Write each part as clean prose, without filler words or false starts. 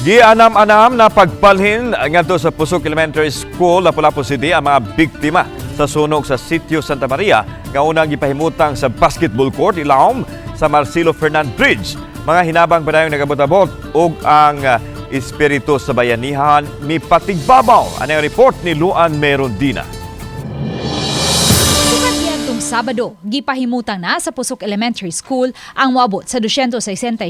Gianam-anam na pagpalhin ngadto sa Pusok Elementary School, Lapu-Lapu City ang mga biktima sa sunog sa Sitio Santa Maria nga unang gipahimutang sa basketball court ilawom sa Marcelo Fernan Bridge. Mga hinabang padayong nagabot-abot ug ang espiritu sa bayanihan mipatigbabaw. Ano ang report ni Luan Merondina? Sukat niadtong Sabado, gipahimutang na sa Pusok Elementary School ang moabot sa 267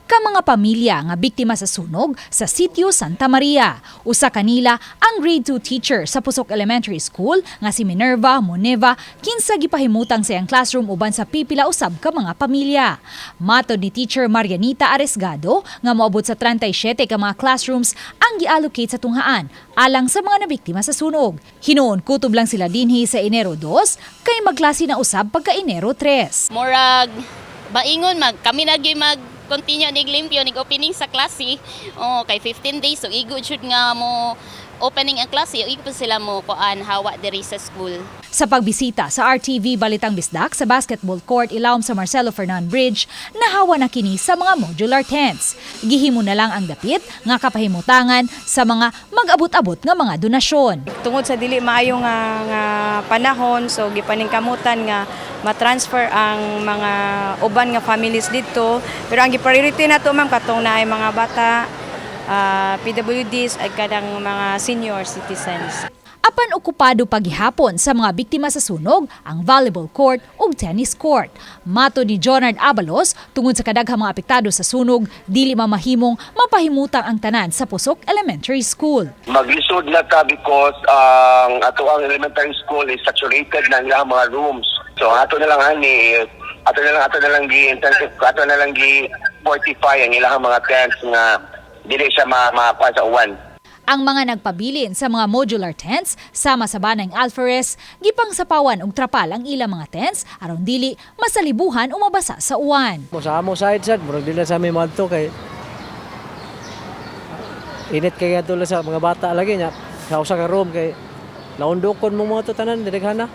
ka mga pamilya nga biktima sa sunog sa Sitio Santa Maria. Usa kanila ang grade 2 teacher sa Pusok Elementary School nga si Minerva Moneva, kinsa gipahimutang sa iyang classroom uban sa pipila usab ka mga pamilya. Matod ni Teacher Marianita Aresgado nga moabot sa 37 ka mga classrooms ang giallocate sa tunghaan alang sa mga nabiktima sa sunog. Hinuon kutob lang sila dinhi sa Enero 2 kay magklase na usab pagka Enero 3. Murag baingon mag kami nagi mag continue nig limpyo nig opening sa klase. Oh, kay 15 days, so igo jud nga mo opening ang klase, igo pa sila mo kuan hawa diri sa school. Sa pagbisita sa RTV Balitang Bisdak sa basketball court ilawom sa Marcelo Fernan Bridge, nahawa na kini sa mga modular tents. Gihimo na lang ang dapit nga kapahimutangan sa mga mag-abot-abot nga mga donasyon. Tungod sa dili maayo nga panahon, so gipaningkamutan nga ma-transfer ang mga uban nga families dito, pero ang gi-priority nato, ma'am, katong naay mga bata, PWDs ay kanang mga senior citizens. Apan okupado paghihapon sa mga biktima sa sunog ang volleyball court ug tennis court. Matod ni Jonard Abalos, tungod sa kadaghang mga apektado sa sunog, dili mamahimong mapahimutang ang tanan sa Pusok Elementary School. Maglisod na ta because ang ato ang elementary school is saturated na ang ilang mga rooms. So ato na lang ani, ato na lang gi intensive, ato na lang gi fortify ang ilang mga tents nga dili siya ma makuha sa uwan. Ang mga nagpabilin sa mga modular tents sama sa Banang Alferes, gipangsapawan og trapal ang ilang mga tents aron dili masalibuhan o mabasa sa uwan. Mo sa amo side sad, murag dili na sa mi moadto kay init kay adto sa mga bata lagi nya. Sa usa ka room kay laundokon mo mga to tanan direghana.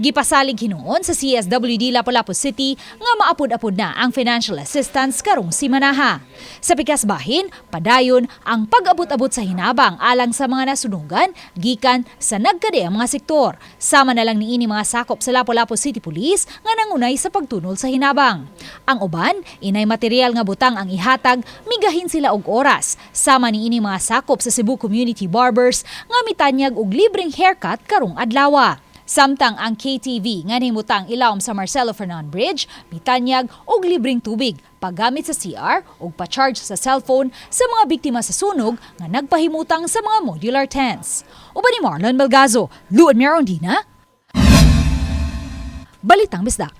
Gipasalig hinuon sa CSWD Lapu-Lapu City nga maapod-apod na ang financial assistance karong simanaha. Sa pikas bahin, padayon ang pag-abot-abot sa hinabang alang sa mga nasunugan gikan sa nagkadeang mga sektor. Sama na lang niini mga sakop sa Lapu-Lapu City Police nga nangunay sa pagtunol sa hinabang. Ang uban, inay material nga butang ang ihatag, migahin sila og oras. Sama niini mga sakop sa Cebu Community Barbers nga mitanyag og libreng haircut karong adlawa. Samtang ang KTV nga nahimutang ilawom sa Marcelo Fernan Bridge, mitanyag og libreng tubig, paggamit sa CR ug pa-charge sa cellphone sa mga biktima sa sunog nga nagpahimutang sa mga modular tents. Uban ni Marlon Melgazo, Luan Merondina, Balitang Bisdak.